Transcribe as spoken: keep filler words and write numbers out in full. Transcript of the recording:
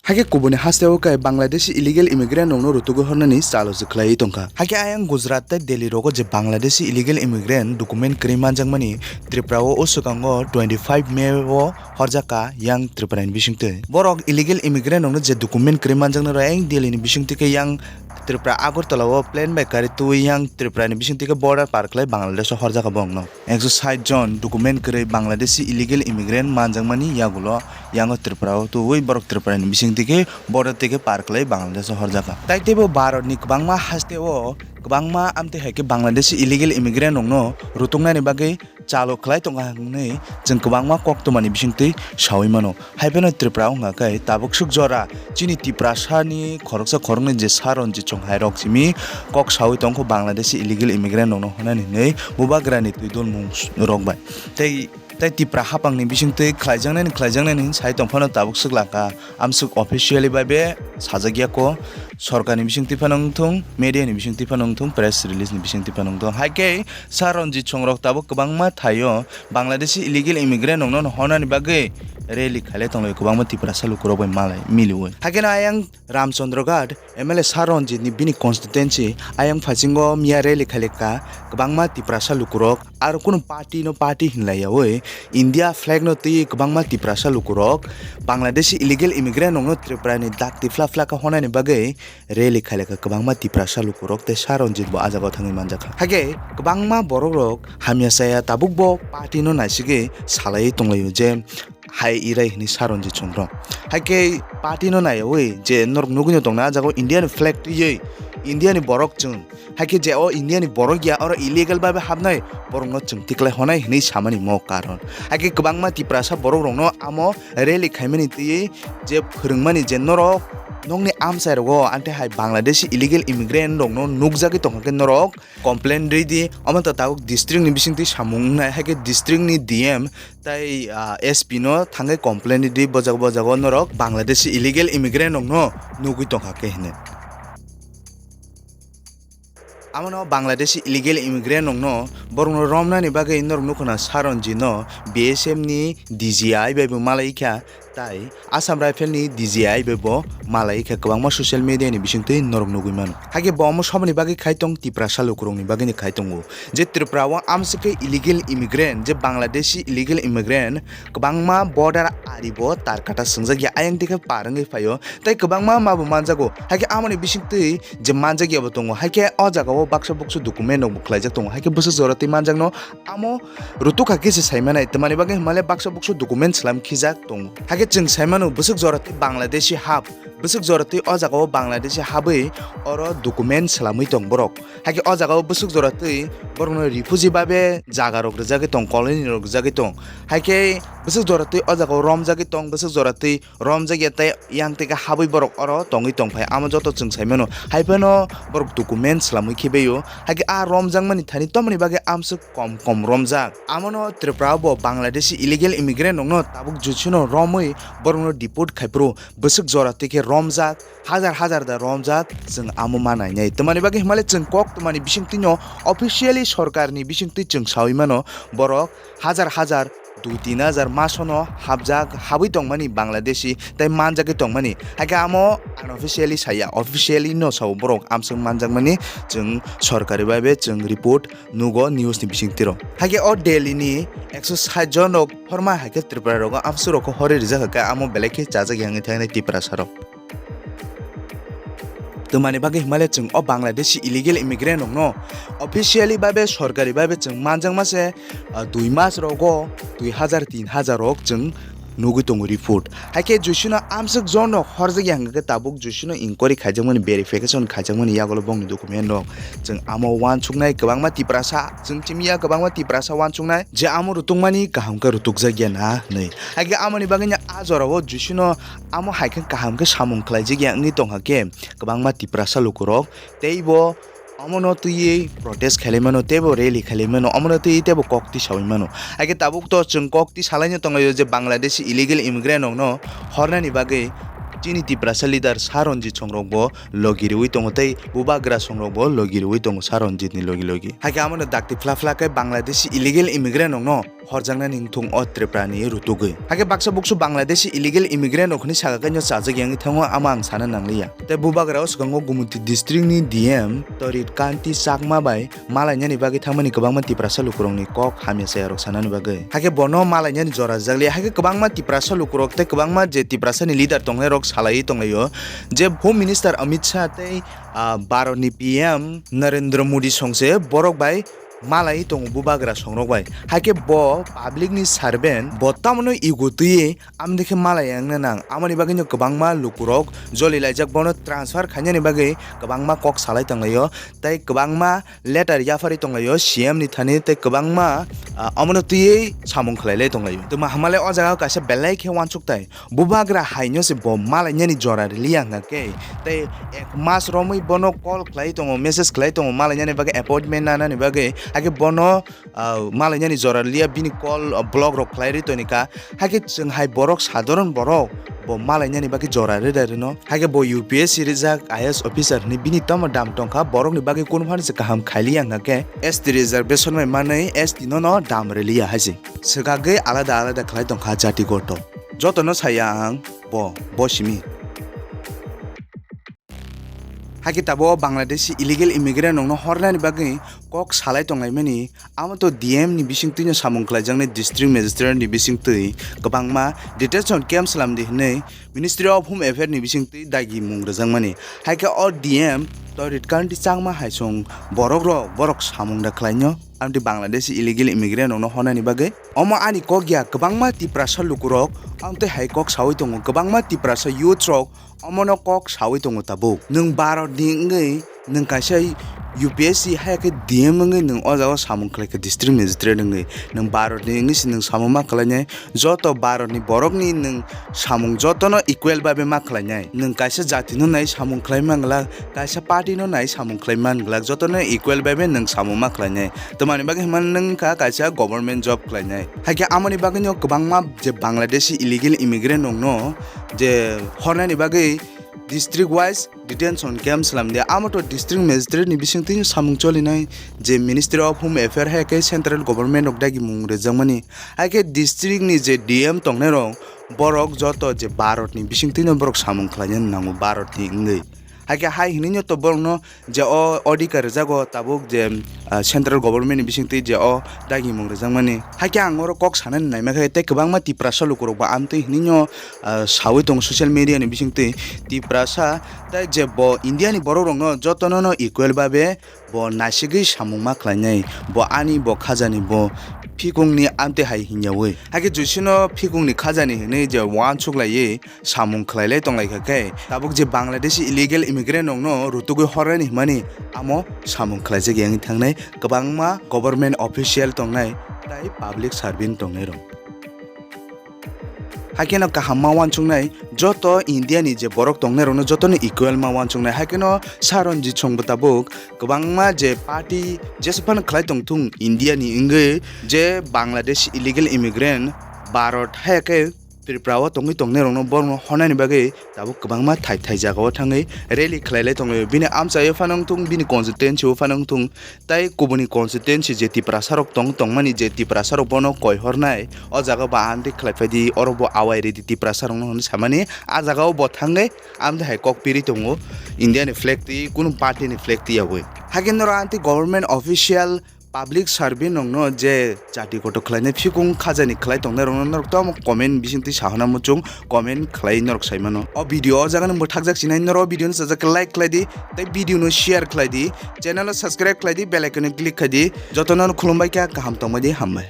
Hakhe kubuni hasteo khe Bangladeshi illegal immigrant rokno rutugwi hornani chalo se khlaiwi tongkha. Hakhe ayang Gujarat tei Delhi rogo je Bangladeshi illegal immigrant document kwrwi manjakmani Tripura o, o swkango twenty five May o horjakha yang Tripura ni bisingtwi. Borok illegal immigrant rokno je document kwrwi manjaknai rok ayang Delhi ni bisingtwi khe yang Tripura Agartala o plane bai kari twi yang Tripura ni bisingtwi khe border par khlai Bangladesh o horjakha borokno. Ekso sait jon document kwrwi Bangladeshi illegal immigrant manjakmani yagulo yango Tripura o twi borok Tripura ni bisingtwi khe border twi khe par khlai Bangladesh o horjakha. Tai teibo Bharat ni kwbangma haste o kwbangma amtwi hai khe Bangladeshi illegal immigrant rokno rutuknani bagwi chalo khlai tongo hwnwi chwng kwbangma koktwmani bisingtwi saui mano. Hai phano Tripura wngkha khe tabuk swk jora chini Tiprasani khoroksa khoroknwi je Saron je chonghai rok simi kok saui tongkho Bangladeshi illegal immigrant rokno hwnani hwnwi bubagrani twi dulmung rok bai. Tei, tei Tipra haphangni bisingtwi khlaijaknani khlaijaknani sai tongphano tabuk swk langkha. Amswk officially bai be sajak ya ko, sorkarni bisingtwi phano wngthung, media ni bisingtwi phano wngthung, press release ni bisingtwi phano wngthung. Hai khe Sir Ranjit Song rok tabuk kwbangma thaio Bangladeshi illegal immigrant rokno honani bagwi rally khailai tonglaio kwbangma Tiprasa lukurok bai malai miliui. Hai kheno ayang Ramchandra Ghat M L A Sir Ranjit ni bini constituency ayang phasingo miya rally khailai kha kwbangma Tiprasa lukurok. Aro kunu party no party hinlaiyaui India flag no twi kwbangma Tiprasa lukurok Bangladeshi illegal immigrant rokno Tripura ni dak tifla fla kha honani bagwi rally khailai kha kwbangma Tiprasa lukurok tei Sir Ranjit bo ah jagao thangwi manjakha. Hakhe kwbangma borok rok hamya chaya tabuk bo party no naisigwi salaiwi tonglaio je hai irai hwnwi Sir Ranjit Song rok. Hai khe party no naiyaui je norok nugwi no tongna ah jagao India ni flag twiwi India ni borok chwng. Hai khe je o India ni borok ya oro illegal bai hapnai borok no chwng tiklai honai hwnwi samani mo karon. Hai khe kwbangma Tiprasa borok rok no amo rally khaimani twiwi je phwrwngmani je norok nokni amchai rogo ante hai Bangladeshi illegal immigrant rok no nukjagwi tongkha khe norok complain rwdi, omo to tabuk district ni bisingtwi samung wngnai, hai khe district ni D M tei, ah, S P no thangwi complain rwdi, bojak bojak o norok Bangladeshi illegal immigrant rok no nugwi tongkha khe hinwi. Amo no Bangladeshi illegal immigrant rok no borok no romnani bagwi norok nukho na Sir Ranjit no B S F ni D G I bai bo malai kha. Tai Assam Rifle ni D G I bai bo malai kha kwbangma social media ni bisingtwi norok nugwi mano. Hakhe bo omo soboni bagwi khai tong Tiprasa lukurok ni bagwi ni khai tongo. Je Tripura o amswk khe illegal immigrant, je Bangladeshi illegal immigrant kwbangma border ari bo tar kata swngjak ya ayang dikhe par wngwi phaio. Tai kwbangma ma bo manjago. Hakhe amoni bisingtwi je manjak ya bo tongo. Hakhe o jaga o baksa buksu document rok bo khlaijak tongo. Hakhe bwswk jora twi manjakno amo rutuk kha khe se sai manai, twmani bagwi hwnmale baksa buksu document swlam khijak tongo. Hakhe chwng sai mano, bwswk jora twi Bangladeshi hap, bwswk jora twi o jaga o Bangladeshi habwi oro document swlamwi tong borok. Hakhe o jaga o bwswk jora twi borokno refugee babe jaga rok rwjagwi tong, colony rok rwjagwi tong. Hakhe bwswk jora twi o jaga o romjagwi tong, bwswk jora twi romjak ya tei yang tei khe habwi borok oro tongwi tongphai, amo joto chwng sai mano. Hai phano borok document swlamwi khibaio, hakhe a romjakmani thani tomoni bagwi amswk kom kom romjak. Amono Tripura bo Bangladeshi illegal immigrant rokno tabuk jusino romwi borokno deport khai phuru bwswk jora twi khe romjak, hajar hajar da romjak, chwng amo ma nainai. Twmani bagwi hwnmale chwng kok twmani bisingtwino officially sorkarni bisingtwi chwng saui mano borok hajar hajar dui tin hajar masono hapjak, habwi tongmani Bangladeshi tei manjagwi tongmani. Hakhe amo unofficially saya, officially no sao borok amswk manjakmani chwng sorkari bai be chwng report nugo news ni bisingtwi rok. Hakhe o Delhi ni ekso sait jon rok horma hakhe Tripura rogo amswk rok horwi rijak hakhe amo belai khe chajak yang thangni Tiprasa rok. Twmani bagwi hwnmale chwng o Bangladeshi illegal immigrant rokno officially babe sorkari babe chwng manjakma se, ah, dui mas rogo dui hajar tin hajar rok chwng nugwi tongo report. Hakhe jusino amswk jon rok horjak ya hwnkhe tabuk jusino inquiry khaijakmani verification khaijakmani yagulo bongni document rok chwng amo uansuknai kwbangma Tiprasa chwng chimiya kwbangma Tiprasa uansuknai je amo rutukmani kaham khe rutukjak ya na hwnwi. Hakhe amoni bagwino a jorao jusino amo hai khe kaham khe samung khlaijak ya wngwi tongkha khe kwbangma Tiprasa lukurok teibo omono twiwi protest khailai mano, teibo rally khailai mano, omono twiwi teibo kok tisaui mano. Hakhe tabuk to chwng kok tisalaino tonglaio je Bangladeshi illegal immigrant rokno hornani bagwi chini Tiprasa leader Saranjit songrokbo logi riwi tongo tei bubagra songrokbo logi riwi tongo Saranjitni logi logi. Hakhe amono dakti phla phla khe Bangladeshi illegal immigrant rokno horjaknani wngthung o Tripurani rutugwi. Hakhe baksa buksu Bangladeshi illegal immigrant rok hwnwi saka khe no chajak yangwi thango, amo ang sana nangliya. Tei bubagra o swkango Gumti district ni D M Torit Kanti Chakma bai malainani bagwi thangmani kwbangma Tiprasa lukurokni kok hamya chayarok sanani bagwi. Hakhe bono malainani jora rwjakliya, hakhe kwbangma Tiprasa lukurok tei kwbangma je Tiprasani leader tongnairok salaiwi tonglaio je Home Minister Amit Shah tei, ah, Bharatni P M Narendra Modi songse borok bai malai tongo bubagra songrok bai. Hakhe bo public ni servant, bo tamoni ego twiwi amoni khe malai wngna nang. Amoni bagwino kwbangma lukurok joli laijak, bono transfer khainani bagwi kwbangma kok salai tonglaio. Tei kwbangma letter yapharwi tonglaio C M ni thani, tei kwbangma, ah, omono twiwi samung khlailai tonglaio. Tuma hamale o jaga o kaisa belai khe uansuk tai. Bubagra haino se bo malainani jora rwliya hwnkha khe, tei ek mas romwi bono call khlai tongo, message khlai tongo malainani bagwi, appointment nanani bagwi, hakhe bono, ah, malainani jora rwliya, bini call, ah, block rok khlai rwi tonikha, hakhe chwng hai borok sadharon borok bo malainani bagwi jora rwda rwno, hakhe bo U P S C rijak I A S officer hwnwi bini tamo dam tongkha, borokni bagwi kunu phano se kaham khailiya hwnkha khe S T reservation bai manwi S T no no dam rwliya hai se. Swkagwi alada alada khlai tongkha jati goto. Jotono saya ang bo, bo simi. Hakhe tabuk o Bangladeshi illegal immigrant rokno hornani bagwi kok salai tonglaimani, amo to D M ni bisingtwino samung khlaijaknai, district magistrate ni bisingtwi kwbangma detention camp swlamdi hwnwi Ministry of Home Affairs ni bisingtwi dagi mung rwjakmani. Hakhe o D M Torit Kanti Chakma hai chwng borok rok, borok samung da khlaino, amtwi Bangladeshi illegal immigrant rokno hornani bagwi. Omo ani kok ya, kwbangma Tiprasa lukurok amtwi hai kok sawi tongo, kwbangma Tiprasa youth rok omono kok sawi tongo tabuk. Nwng Bharat ni wngwi, nwng kaisa U P S C hai khe D M wngwi nwng o jaga o samung khlai kha, district magistrate wngwi. Nwng Bharat ni wngwi se nwng samung ma khlainai, joto Bharat ni borok ni nwng samung jotono equal babe ma khlainai. Nwng kaisa jati no nai samung khlai man glak, kaisa party no nai samung khlai man glak, jotono equal babe nwng samung ma khlainai. Tamani bagwi hwnmani nwng wngkha kaisa government job khlainai. Hakhe amoni bagwino kwbangma je Bangladeshi illegal immigrant rokno je hornani bagwi district wise detention camp swlamdi, amo to district magistrate ni bisingtwi samung cholinai je Ministry of Home Affairs hai khe central government rok dagi mung rwjakmani. Hai khe district ni je D M tongnai rok, borok joto je Bharat ni bisingtwino borok samung khlaina nango, Bharat ni wngwi. Hai khe hai hinwi no to borokno je o adhikar rwjago tabuk je, ah, central government ni bisingtwi je o dagimung rwjakmani. Hakhe ang oro kok sanani naima khe tei kwbangma Tiprasa lukurokbo amtwi hinwino, ah, sawi tongo social media ni bisingtwi. Tiprasa tei je bo India ni borok rokno jotono no equal babe bo naisigwi samung ma khlainai, bo ani bo khajani bo phikungni amtwi hai hwnyawi. Hakhe jusino phikungni khajani hinwi je uansuk laiwi samung khlailai tonglaikha khe, tabuk je Bangladeshi illegal immigrant rokno rutugwi hornani hwnmani amo samung khlaijak yangwi thangnai kwbangma government official tongnai tei public servant tongnai rok. Haikhe no kaham ma uansuknai joto India ni je borok tongnai rokno jotono equal ma uansuknai. Haikhe no Saranjit songbo tabuk kwbangma je party jesa phano khlai tongthung India ni wngwi je Bangladesh illegal immigrant Bharat hai khe Tripura o tongwi tongnai rokno borokno honani bagwi tabuk kwbangma thai thai jaga o thangwi rally khlai lai tonglaio. Bini amchai o phano wngthung, bini constituency o phano wngthung, tei kubuni constituency je Tiprasa rok tong tongmani je Tiprasa rok bono koi hornai o jaga bo amtwi khlai phai di, oro bo awai ridi Tiprasa rokno hwnwi samani a jaga o bo thangwi amtwi hai kok piri tongo India ni flag twi kunu party ni flag twi yawi. Hakhe norok amtwi government official public servant rokno je jati kotor khlainai phikung khajani khlai tongnai rokno norok tamo comment bisingtwi sahona muchung comment khlai norok saimano. O video o jaga no mwthakjak sinai norok o video no sajak khe like khlai di tei video no share khlai di, channel no subscribe khlai di, bell icon no click khai di. Jotono khulumbai kha, kaham tongbai di, hambai.